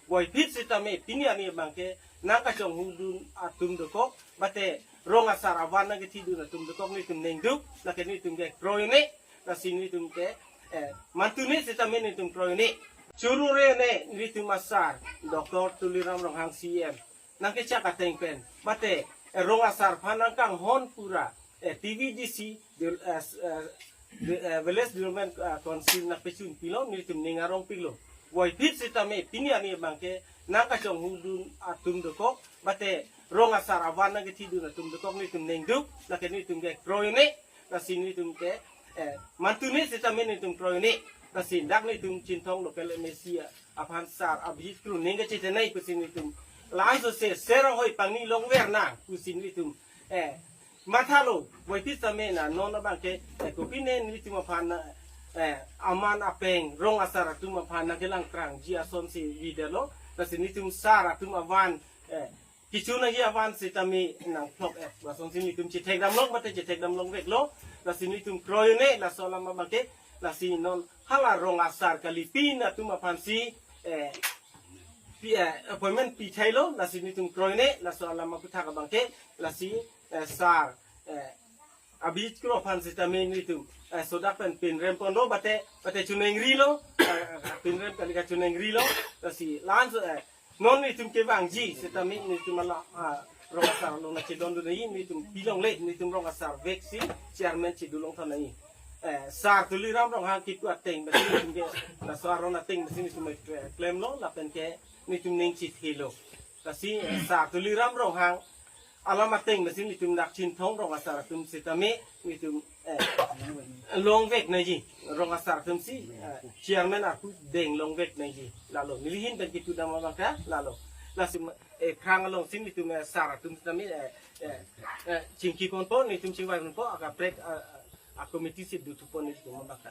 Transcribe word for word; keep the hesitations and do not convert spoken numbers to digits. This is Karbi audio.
Puvoiphit sitame pini arni abangke nangkachonghudun atum dokok, mate rong asar avan nangkethidun atum dokok nelitum ningduk, lake nelitum ke kroi-un-e, lasi nelitum ke, eh, mantu-un-e sitame nelitum kroi-un-e. Choro-un-e nelitum asar Doctor Tuliram Ronghang C E M nangkechak ateng pen, mate, eh, rong asar aphan nangkanghon pura, eh, T V D C, dil-, eh, s-, eh, di-, eh, Village Development, eh, Council nangpachun pilo, nelitum ning arong piklo. Puvoiphit sitame pini arni abangke nangkachonghudun atum dokok, mate rong asar avan nangkethidun atum dokok nelitum ningduk, lake nelitum ke kroi-un-e, lasi nelitum ke, eh, mantu-un-e sitame nelitum kroi-un-e, lasi dak nelitum Chinthong local M A C aphan sar Abhijit Kro ning kachethenei pusi nelitum, laso se serong hoi pangni longver nang pusi nelitum, eh, mathalo. Puvoiphit sitame na non abangke, eh, kopine nelitum aphan, eh, aman apeng rong asar atum aphan nangkelangprangji asonsi videtlo, lasi nelitum sar atum avan, eh, kecho nangji avan sitame nangphlok, eh, asonsi nelitum chethekdamlong, mate chethekdamlongveklo, lasi nelitum kroi-un-e, laso alam abangke, lasi non hala rong asar kalipin atum aphansi, eh, pi-, eh, appointment pithailo, lasi nelitum kroi-un-e, laso alam aputhak abangke, lasi, eh, sar, eh, Abhijit Kro aphan sitame nelitum, eh, sodak pen pinrem ponlo, mate, mate choningri lo, eh, pinrem kali kachoningri lo, lasi lanso, eh, non nelitum kevangji sitame nelitum hala, ah, rong asar along nangchedondun nangji, nelitum pilongle, nelitum rong asar veksi chairman chedulong tha nangji. Eh, sar Tuliram Ronghang kipu ateng, masi nelitum ke, laso aron ateng, masi nelitum, eh, klemlo, lapen ke nelitum ning chithelo. Lasi, eh, sar Tuliram Ronghang alam ateng, masi nelitum dak Chinthong rong asar atum sitame nelitum, eh, longvek nangji, rong asar atumsi, eh, chairman arpu deng longvek nangji. Lalo, neli ahin pen kipudam abangke, lalo. Lasi, eh, phrang alongsi nelitum, eh, sar atum sitame, eh, eh, eh, chingki ponpo, nelitum chingvai ponpo, akaprek, eh, eh, a committee si duthu pon nelitum abangke.